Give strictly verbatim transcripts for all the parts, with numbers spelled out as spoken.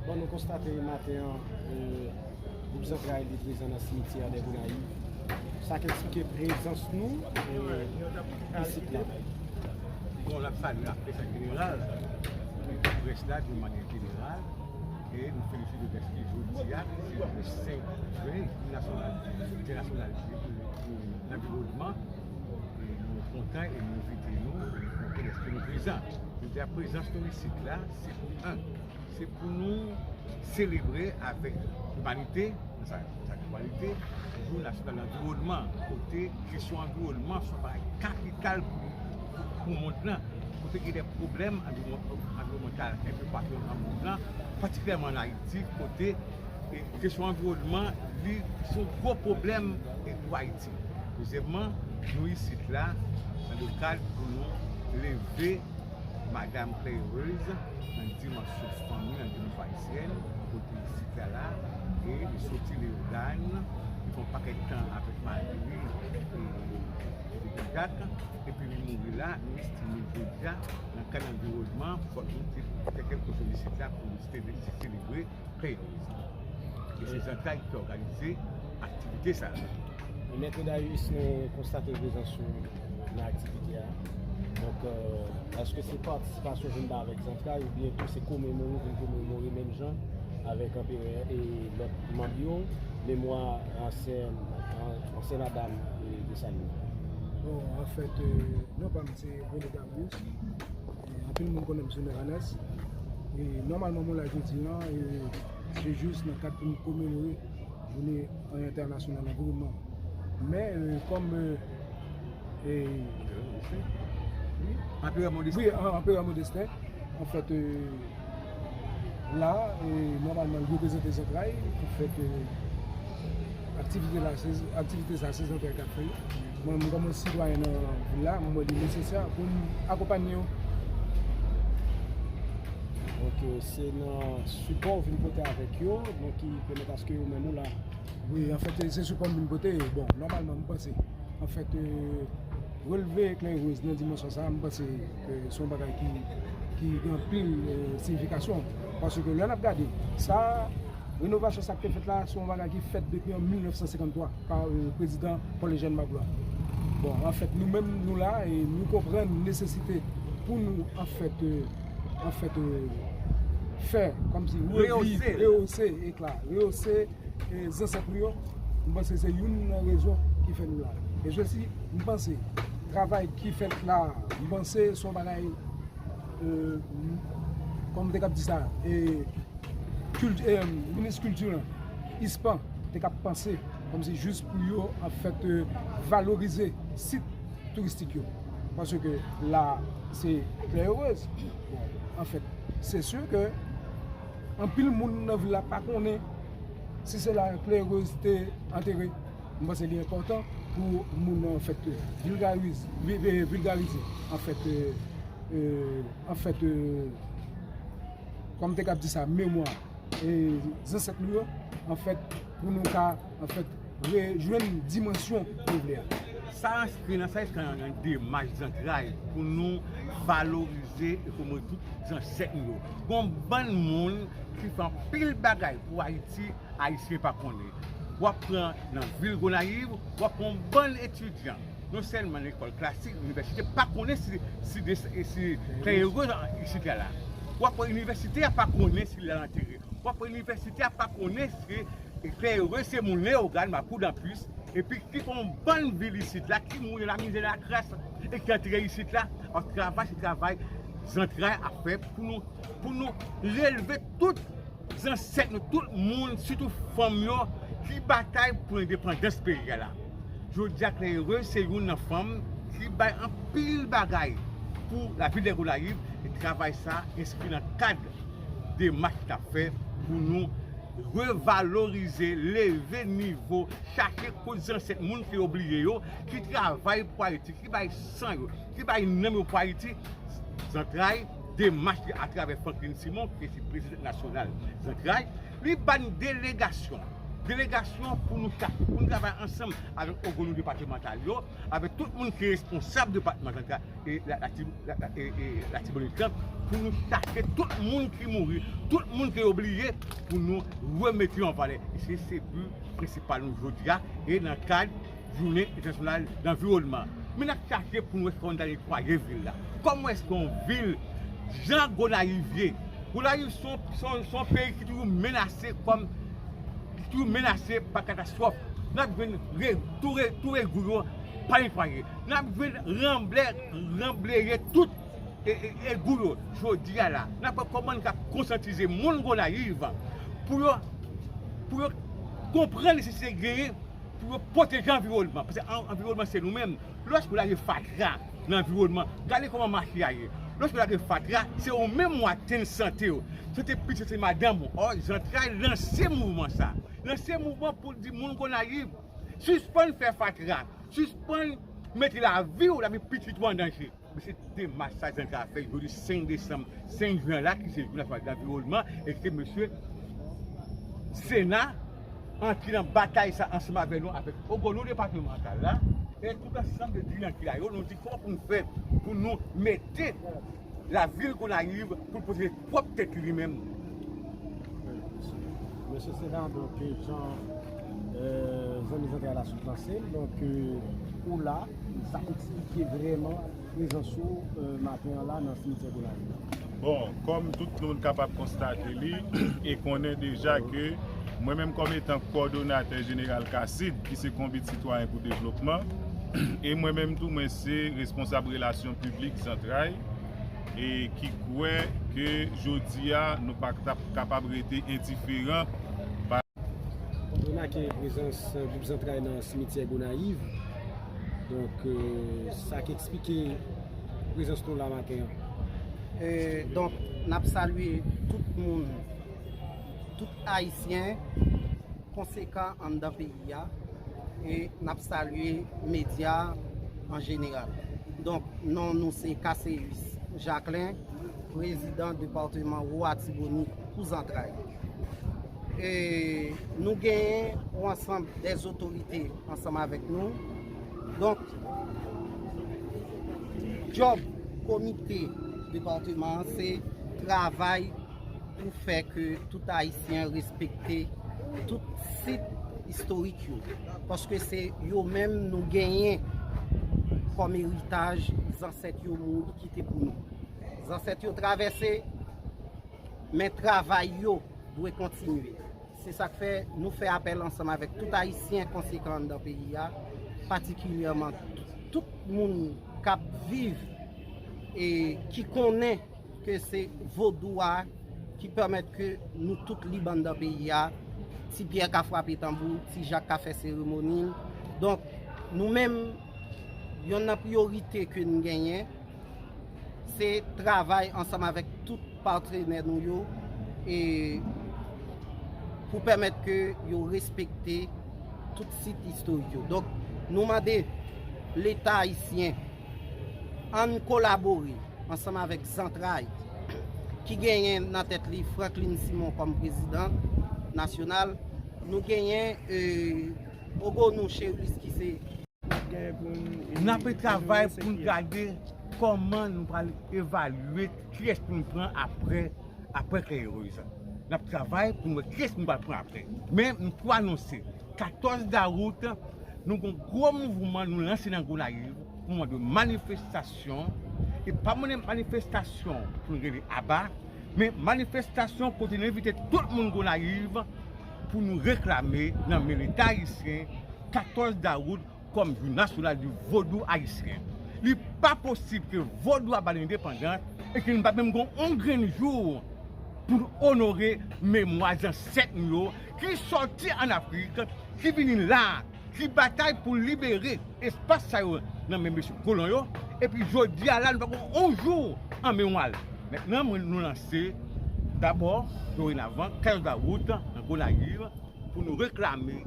Bon, nou konstate maten an, e, gwoup Zantray li prezan nan simityè dè Gonayiv. Sa k eksplike prezans nou, e, isit la. Bon, n ap salye la près an jeneral, près la de manyè jeneral, e nou felisite dèske jodi a, se le senk jen, Jou Nasyonal, Entènasyonal de, de, de Lanviwònman, e nou kontan e nou envite nou, e nou kontan dèske nou prezan. Jodi a, prezans nou isit la, se pou, en, se pou nou selebre avèk imanite, sa, sa imanite, Jou Nasyonal Lanviwònman, kote kesyon anviwònman se yon bagay kapital pou, pou mond lan, kote gen de pwoblèm anviwònmantal enpe patou nan mond lan, patikilyèman an Ayiti, kote, e, kesyon anviwònman, li se yon gwo pwoblèm, e, pou Ayiti. Dezyèmman, nou isit la, nan le kad pou nou leve Madam Claire Heureuse nan dimansyon fanmi, nan dimansyon ayisyèn, kote isit la la, e li soti Leyogàn, li fè yon pakèt tan avèk mari li, e, e Jack, epi li mouri la, nou estime jodi a, nan kad anviwònman, fòk nou te fè kèlke chòz isit la pou nou sele-, selebre Claire Heureuse. E se Zantray ki te òganize aktivite sa a. E Mèt Darius, nou konstate prezans ou nan aktivite a. Donk, euh, èske se patisipasyon vin ba avèk Zantray oubyen tou se komemore, vin komemore menm jan avèk anperè e lòt manm yo, memwa ansyen, an-, ansyen madam, e, Desalin? Bon, anfèt, euh, non pa m se René Darius. E anpil moun konnen m sou non Ernest. E nòmalman, mwen la jodi a, e se jis nan kad pou m komemore Jounen Entènasyonal Anviwònman. Men, e, kòm, e, e, Anperè Modeste. Wi, an-, Anperè Modeste. Anfèt, e, la, e, nòmalman, l reprezante Zantray. Anfèt, e, aktivite la, se, aktivite sa, se Zantray k ap fè l. Mwen, mwen kòm yon sitwayen nan vil la, mwen wè li nesesè pou m akonpanye yo. Donk, se nan sipò w vin pote avèk yo, donk ki pèmèt aske yo menm ou la. Wi, anfèt, se sipò m vin pote. Bon, nòmalman, m panse, anfèt, e, relve Claire Heureuse nan dimansyon sa a, m panse ke se yon bagay ki, ki gen anpil, e, siyifikasyon. Paske lè n ap gade, sa, renovasyon sa k te fèt la, se yon bagay ki fèt depi an mil nèf san senkanntwa pa, e, prezidan Paul Eugène Magloire. Bon, anfèt, nou menm, nou la, e nou konprann nesesite pou nou, anfèt, e, anfèt, e, fè, kòmsi, reviv, rehose, rehose ekla, rehose, e, zansèt nou yo. M panse se youn nan rezon ki fè nou la. E jodi, m panse, travay ki fèt la, m panse se yon bagay, e, kòm m te kab di sa, e, kilti-, e, minis kilti lan, Ispan, te kab panse, kòmsi jis pou yo, anfèt, e, valorize sit touristik yo. Paske la, se Claire Heureuse. Bon, anfèt, se si ke anpil moun nan vil la pa konnen si se la Claire Heureuse te antere. M panse li enpòtan pou moun, anfèt, vilgarize, vi-, vi-, vilgarize, anfèt, e, e, anfèt, e, kòm m te kab di sa, memwa, e, zansèt nou yo, anfèt, pou nou ka, anfèt, rejwenn dimansyon nou vle a. Sa enskri nan, sa enskri nan, nan demach Zantray pou nou valorize e komemore tout zansèt nou yo. Gon bann moun ki fè anpil bagay pou Ayiti, Ayisyen pa konnen. W ap pran nan vil Gonayiv, w ap pran yon bann etidyan. Non sèlman lekòl klasik, inivèsite, pa konnen si, si, si Claire Heureuse isit la la. W ap pran inivèsite a pa konnen si l al antere. W ap pran inivèsite a pa konnen si Claire Heureuse se moun Leyogàn, Mapou, Dampis, epi ki fè yon bann vil isit la, ki mouri nan lamizè, lakras, e ki antere isit la. An travay, se travay Zantray ap fè pou nou, pou nou relve tout zansèt nou, tout moun, sitou fanm yo, ki batay pou endepandans peyi a la. Jodi a, Claire Heureuse se youn nan fanm ki bay anpil bagay pou lavil de Gonayiv, e travay sa enskri nan kad demach li t ap fè pou nou revalorize, leve nivo, chache koz zansèt moun ke yo bliye yo, ki travay pou Ayiti, ki bay san yo, ki bay nanm yo pou Ayiti. Zantray, demach li atravè Franklin Simon, ki se prezidant nasyonal Zantray, li ba n delegasyon delegasyon pou nou chache, pou nou travay ansanm avèk ògàn nou depatmantal yo, avèk tout moun ki responsab depatman santral e la, la, la, e, e Latibonit la, pou nou chache tout moun ki mouri, tout moun ki yo bliye, pou nou remete yo an valè. E se, se bi prensipal nou jodi a, e nan kad jounen entènasyonal lanviwònman. Men n ap chache pou nou wè kòman n ta netwaye vil la. Kòman èske yon vil jan Gonayiv ye? Gonayiv se yon, se yon, se yon peyi ki toujou menase kòm, ki toujou menase pa katastwòf. N ap jwenn re, tou re, tou regou yo pa netwaye. N ap jwenn ranblè, ranbleye tout e, e, egou yo. Jodi a la, n ap wè kòman n ka konsyantize moun Gonayiv pou yo, pou yo konprann nesesite genyen pou yo pwoteje anviwònman. Paske an, anviwònman se nou menm. Lòske w lage fatra nan anviwònman, gade kòman mache a ye. Lòske w lage fatra, se ou menm w atteint sante w. Sante pitit, sante madanm ou. Ò, Zantray lanse mouvman sa. Lanse mouvman pou l di moun Gonayiv, sispann fè fatra, sispann mete lavi w, lavi pitit ou an danje. Men se demach sa Zantray ap fè jodi senk desanm, senk jen la, ki se Jou Nasyonal Lanviwònman, e ke mesye Sena antre nan batay sa ansanm avèk nou, avèk ògàn nou depatmantal la, e tout ansanm de dirijan ki la yo, nou di kòman pou nou fè pou nou mete lavil Gonayiv pou l pwoteje pwòp tèt li menm. Mesye Sena, donk, jan, euh, zanmi Zantray la sot lanse l, donk, euh, ou la, sa k eksplike vrèman prezans ou, euh, maten an la nan simityè Gonayiv la? Bon, kòm tout moun kapab konstate li e konnen deja ke mwen menm kòm etan kòdonatè jeneral CACID, ki se Konbit Sitwayen pou Devlopman, e mwen menm tou, mwen se responsab relasyon piblik Zantray, e ki kwè ke jodi a, nou pa t ap kapab rete endiferan pa Remake prezans gwoup Zantray nan simityè Gonayiv. Donk, euh, sa k eksplike prezans nou la maten an. Euh, donk, n ap salye tout moun, tout Ayisyen konsekan anndan peyi a, e n ap salye medya an jeneral. Donk, non nou se Caceus Jacquelin, prezidan depatman Wo Atibonit pou Zantray. E nou genyen yon ansanm dè otorite ansanm avèk nou. Donk, djòb komite depatman an se travay pou fè ke tout Ayisyen respekte tout sit istorik yo. Paske se yo menm nou genyen kòm eritaj zansèt yo mouri kite pou nou. Zansèt yo travèse, men travay yo dwe kontinye. Se sa k fè nou fè apèl ansanm avèk tout Ayisyen konsekan anndan peyi a, patikilyèman tout moun k ap viv e ki konnen ke se vodou a ki pèmèt ke nou tout lib anndan peyi a, Ti Pyè ka frape tanbou, Ti Jak ka fè seremoni l. Donk, nou menm, yonn nan priyorite ke n genyen, se travay ansanm avèk tout patrenè nou yo, e pou pèmèt ke yo respekte tout sit istorik yo. Donk, nou mande Leta ayisyen, ann kolabore ansanm avèk Zantray, ki genyen nan tèt li Franklin Simon kòm prezidan nasyonal. Nou genyen, e, Ogonou Cheris ki se N ape travay pou n gade kòman nou pral evalye kiyès pou n pran apre, apre Claire Rose. N ap travay pou n wè kiyès nou pral pran apre. Men m tou anonse, katòz dawout, nou gon gwo mouvman nou lanse nan Gonayiv pou mande manifestasyon. E pa mande manifestasyon pou n rele aba, men manifestasyon kote nou envite tout moun Gonayiv pou nou reklame nan men Leta ayisyen katòz dawout kòm jou nasyonal di vodou ayisyen. Li pa posib ke vodou a ba l endepandans e ke nou pa menm gon on grenn jou pou n onore memwa zansèt nou yo ki sòti ann Afrik, ki vini la, ki batay pou libere espas sa yo nan men mesye kolon yo, epi jodi a la, nou pa gon on jou an memwa l. Mentnan, mwen, nou lanse, dabò, dorenavan, katòz dawout, nan Gonayiv, pou nou reklame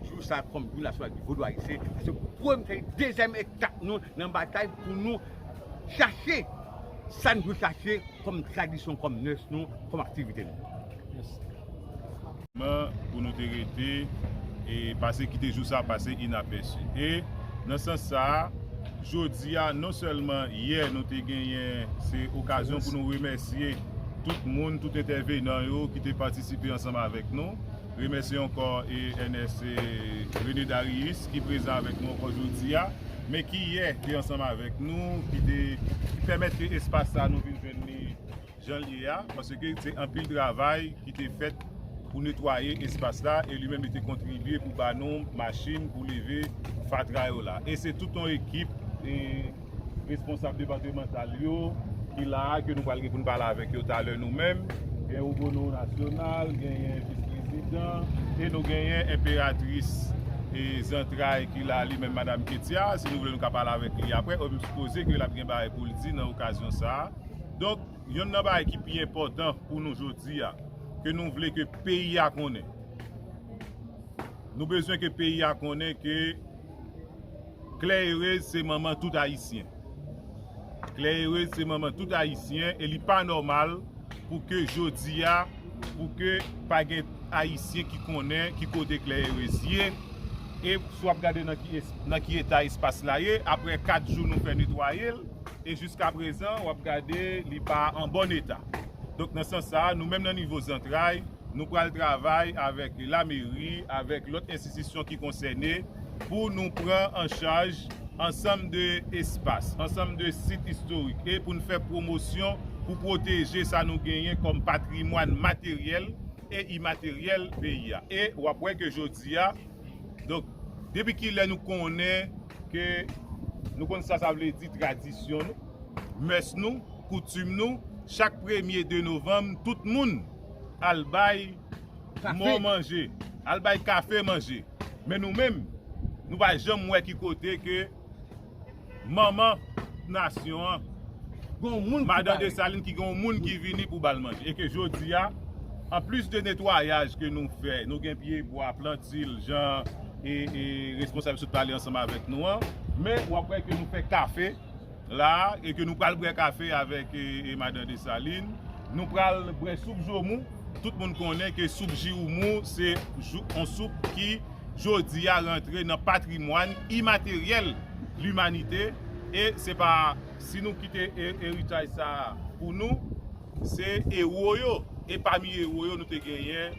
jou sa kòm jou nasyonal di vodou ayisyen. Se premye, se dezyèm etap nou nan batay pou nou chache sa n dwe chache kòm tradisyon, kòm mès nou, kòm aktivite nou. Mèsi. Pou nou te rete, e pase kite jou sa pase inapèsi. E nan sans sa a, jodi a, non sèlman yè nou te genyen, se okazyon pou nou remèsye tout moun, tout entèvenan yo ki te patisipe ansanm avèk nou. Remèsye ankò E N S E René Darius ki prezan avèk nou ankò jodi a, men ki yè te ansanm avèk nou, ki te, ki pèmèt ke espas sa nou vin jwenn li jan l ye a, paske se anpil travay ki te fèt pou netwaye espas la, e li menm li te kontribye pou ba nou machin pou leve fatra yo la. E se tout yon ekip e responsab depatmantal yo ki la a, ke nou pral gen pou n pale avèk yo talè nou menm. Gen Ogono Nasyonal, genyen vis prezidan, e nou genyen enperatris e zantray ki la, li menm Madanm Ketia. Si nou vle, nou ka pale avèk li apre. M sipoze ke l ap gen bagay pou l di nan okazyon sa a. Donk, yonn nan bagay ki pi enpòtan pou nou jodi a, ke nou vle ke peyi a konnen. Nou bezwen ke peyi a konnen ke Klè Erez se manman tout Ayisyen. Klè Erez se manman tout Ayisyen e li pa nòmal pou ke jodi a, pou ke pa gen Ayisyen ki konnen ki kote Klè Erez ye. E si w ap gade nan ki, es- nan ki eta espas la ye, apre kat jou nou fè netwaye l, e jiska prezan, w ap gade li pa an bòn eta. Donk, nan sans sa a, nou menm nan nivo zantray, nou pral travay avèk lameri, avèk lòt enstitisyon ki konsène, pou nou pran an chaj ansanm de espas, ansanm de sit istorik, e pou n fè pwomosyon pou pwoteje sa nou genyen kòm patrimwàn materyèl e imateryèl peyi a. E w ap wè ke jodi a, donk, depi kilè nou konnen ke nou konn sa sa vle di tradisyon nou, mès nou, koutim nou, chak premye de novanm, tout moun al bay mò manje, al bay kafe manje. Men nou menm, nou pa janm wè ki kote ke manman nasyon an, Madan Desalin, ki gen yon moun ki vini pou ba l manje. E ke jodi a, anplis de netwayaj ke nou fè, nou gen pye bwa, plantil, jan e, e responsab sot pale ansanm avèk nou an, men w ap wè ke nou fè kafe la, e ke nou pral bwè kafe avèk e, e Madan Desalin. Nou pral bwè soup joumou. Tout moun konnen ke soup jiwoumou se jou- yon soup ki jodi a rantre nan patrimwàn imateryèl limanite. E se pa si nou kite e- eritaj sa a pou nou, se ewo yo. E pami ewo yo, nou te genyen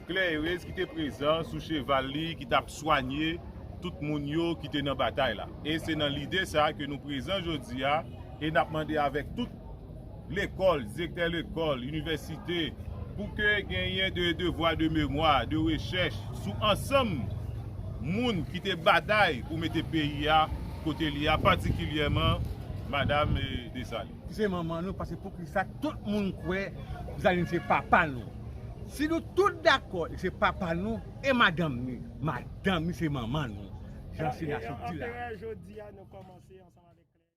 Klè Erez ki te prezan sou cheval li, ki t ap swanye tout moun yo ki te nan batay la. E se nan lide sa a ke nou prezan jodi a, e n ap mande avèk tout lekòl, direktè lekòl, inivèsite, pou ke genyen de devwa de memwa, de rechèch sou ansanm moun ki te batay pou mete peyi a kote li a, patikilyèman Madanm, eh, Desalin. Ki se manman nou, paske poukisa tout moun kwè Desalin se papa nou? Si nou tout dakò, se papa nou, e madanm ni. Madanm ni se manman nou. Jan Senasyon di la. Anperè, jodi a, nou kòmanse ansanm